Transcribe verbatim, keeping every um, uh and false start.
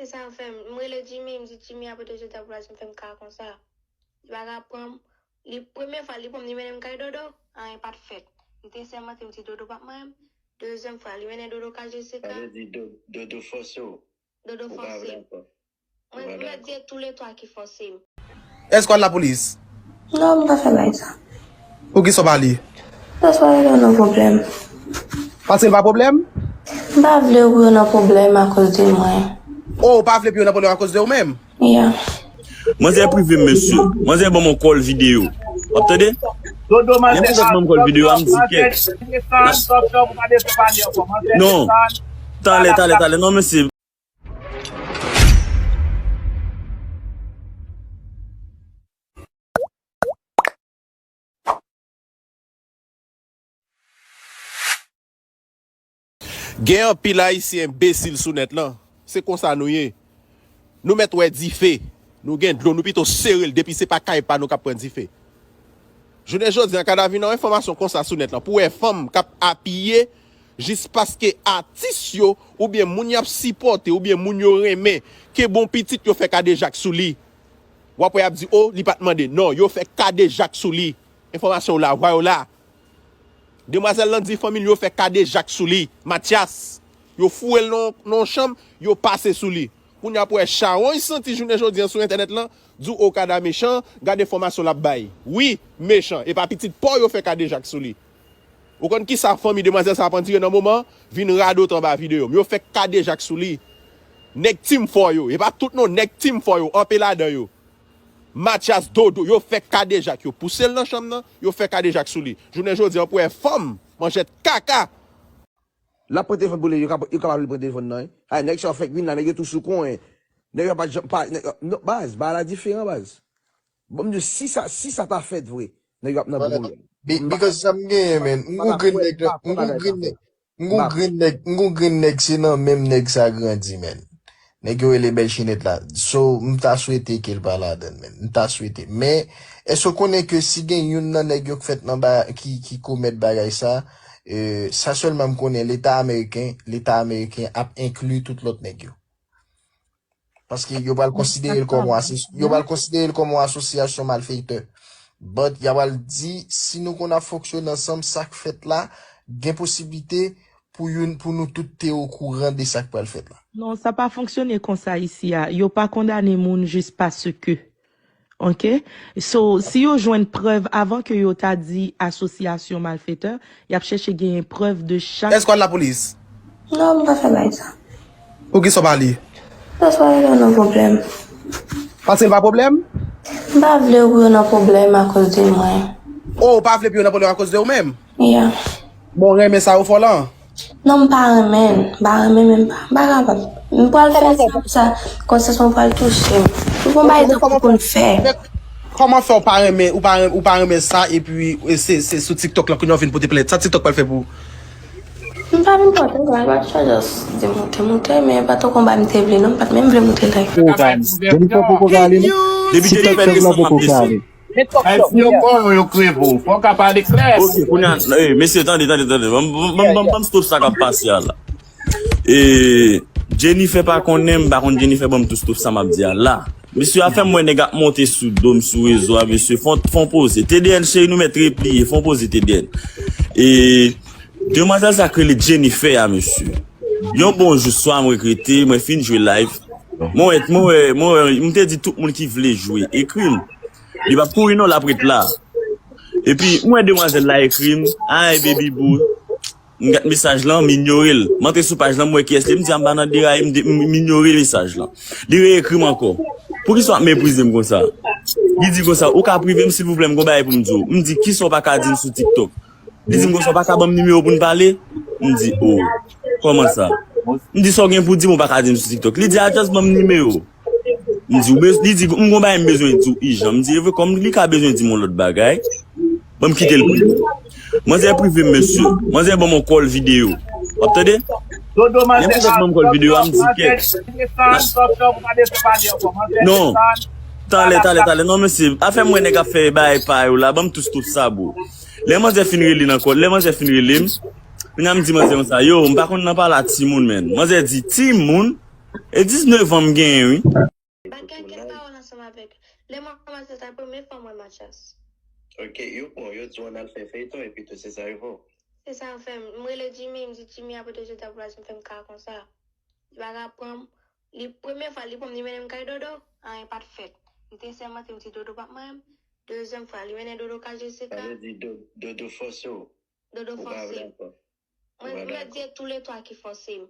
Sa fè m, m rele Jimmy, m di Jimmy apre de jodi a pou l al fè m ka konsa. Li pa ka pran m. Li premye fwa li pran m, li mennen m kay Dodo, anyen pa t fèt. M te sèmante, m di Dodo p ap manyen m. Dezyèm fwa, li mennen Dodo kay Jessica. Sa vle di Do- Dodo fòse w. Dodo fòse m. Mwen, mwen di tou le twa ki fòse m. Èske w al lapolis? Non, m pa fè bagay sa. Poukisa w pa ale? Paske w nan pwoblèm. Paske l pa pwoblèm? M pa vle ou nan pwoblèm akoz de mwen. Oh, ou pa vle pou yo nan pwoblèm akoz de ou menm? Yeah. Manzè prive m, mesye. Manzè ban m yon kòl videyo. W ap tande? Lè manzè ban m kòl videyo a, m di kèk. Non. Talè, talè, talè. Non, mesye. Gen anpil Ayisyen enbesil sou nèt lan. Se konsa nou ye. Nou mèt wè dife. Nou gen dlo, nou pito sere l depi se pa kay pa nou k ap pran dife. Jounen jodi a, ka da vin nan enfòmasyon konsa sou nèt lan pou wè fanm k ap apiye jis paske atis yo oubyen moun y ap sipòte oubyen moun yo renmen kenbe yon pitit yo fè kadejak sou li. W ap wè y ap di, o, li pa t mande. Non, yo fè kadejak sou li. Enfòmasyon w la, vwa yo la. Demwazèl lan di fanmi l yo fè kadejak sou li. Matyas, yo foure l nan nan yon chanm, yo pase sou li. Kounye a pou wè chawony santi jounen jodi a sou entènèt lan, di w o kada mechan, gade enfòmasyon l ap bay. Wi, mechan, e pa pitit pa w yo fè kadejak sou li. Ou konn kisa fanmi demwazèl sa ap andire nan moman? Vin radot anba videyo m. Yo fè kadejak sou li. Nèg Team Four yo, e pa tout non, nèg Team Four yo, anpe ladan yo. Matyas Dodo, yo fè kadejak, yo pouse l nan chanm nan, yo fè kadejak sou li. Jounen jodi a, pou wè fanm, manjèt kaka. L ap pran telefòn pou li, yo kap- yo kapab li pran telefòn nan, wi. Ay, nèg sa yo fèk vin la, nèg yo tou sou konyen. Nèg yo pa janm, pa, nèg, non, baz, bagay la diferan, baz. Bon, m di, si sa, si sa ta fèt vre, nèg yo ap nan gwo pwoblèm. Because sa m genyen, man. M gon grenn nèg, m gon grenn nèg, m gon grenn nèg, m gon grenn nèg, se nan menm nèg sa grandi, man. Nèg yo rele Bèl Chenèt la. So, m ta swete ke l pa ladann, man. M ta swete. Men, èske w konnen ke si gen youn nan nèg yo k fèt nan ba, ki, ki komèt bagay sa, e, sa sèlman m konnen, Leta ameriken, Leta ameriken ap enkli tout lòt nèg yo. Paske yo pral konsidere l kòm yon asos- yo pral konsidere l kòm yon asosyasyon malfektè. But y a pral di, si nou konn ap fonksyone ansanm, sa k fèt la, gen posiblite pou youn, pou nou tout te okouran de sa k pral fèt la. Non, sa pa fonksyone konsa isi a. Yo pa kondane moun jis paske. Ok? So, si yo jwenn prèv avan ke yo ta di asosyasyon malfetè, y ap chèche genyen prèv de chak. Èske w al lapolis? Non, m pa fè bagay sa. Poukisa w pa ale? Paske w nan pwoblèm. Paske l pa pwoblèm? M pa vle ou yo nan pwoblèm akoz de mwen. Oh, ou pa vle pou yo nan pwoblèm akoz de ou menm? Yeah. Bon, renmen sa ou fè w lan? Non, m pa renmen l. M pa renmen, men m pa, m pa kapab. M pral fè sa, sa, konsyans mwen pral touche m. M gon bagay tankou pou m fè. Men kòman fè w pa renmen, ou pa, ou pa renmen sa, epi, e, se, se sou TikTok la kounye a w vin pote plent? Sa TikTok pral fè pou ou? M pa vin pote plent, m pa t fè jès di moute, moute, men pa tankou bagay m te vle, non, m pa t menm vle moute live. Poko ka ale. Jennifer poko ka ale, non? Depi TikTok la poko ka ale. Ay, yo kò yo, yo kreve w. Fò w ka pale klè. Ok, kounye a, eh, mesye, tande, tande, tande. Ban m, ban m, ban m, ban m stop sa k ap pase a la. E, Jennifer pa konnen, m pa konn Jennifer, ban m tou stop sa m ap di a la. Mesye, afè m wè nèg ap monte sou do m, sou rezo a, mesye, fon, fon poze. T D N cheri, nou mèt repliye, fon poze T D N. E, demwazèl sa k rele Jennifer a, mesye. Yon bon jou, swa m regrete, mwen fin jwe live. Mwen wè, mwen wè, mwen wè, m te di tout moun ki vle jwe, ekri m. Li p ap kouri non, l ap ret la. Epi, m wè demwazèl la ekri m, "Hi, baby boo." M gad mesaj lan, m inyore l. M antre sou paj lan, m wè kiyès li ye, m di, "A, m pa nan deraye," m de- m, m inyore mesaj lan. Li reekri m ankò. Poukisa w ap meprize m konsa? Li di konsa, "Ou ka prive m, silvouplè, m gon bagay pou m di w." M di, "Kisa w pa ka di m sou TikTok?" Li di m konsa, "Ou pa ka ban m nimewo pou n pale?" M di, "Oh, kòman sa?" M di, "Sa w gen pou di m, ou pa ka di m sou TikTok?" Li di, "A, just ban m nimewo." M di, "Ou bez-," li di, "M gon bagay m bezwen di w ijan." M di, "E vre?" Kòm li ka bezwen di m yon lòt bagay, ban m kite l prive. Manzè prive m, mesye. Manzè ban m yon kòl videyo. W ap tande? Lè manzè ban m kòl videyo a, m di, "Kèt." Non. Talè, talè, talè. Non, mesye. Afè m wè nèg ap fè bagay pa yo la, ban m tou stop sa, bro. Lè manzè fin rele nan kòl, lè manzè fin rele m, kounye a m di manzè konsa, "Yo, m pa konn nan pale a timoun, menn." Manzè di, "Timoun?" E diznèf an m genyen, wi. Bagay kèk pawòl ansanm avèk. Lè mwen kòmanse sa, premye fwa mwen Mathias. Ok, yo pran, yo di w ann al fè feyton epi tou se sa yo fè w. Se sa yo fè m. Mwen rele Jimmy, m di Jimmy apre de jodi a pou la di m fè m ka konsa. Li pa ka pran m. Li premye fwa li pran m, li mennen m kay Dodo, anyen pa t fèt. M te sèmante, m di Dodo p ap manyen m. Dezyèm fwa, li mennen Dodo kay Jessica. Sa vle di do- Dodo fòse w. Dodo Ou pa fòse vle m. akò. Mwen Ou pa mwen dakò. Di tou le twa ki fòse m.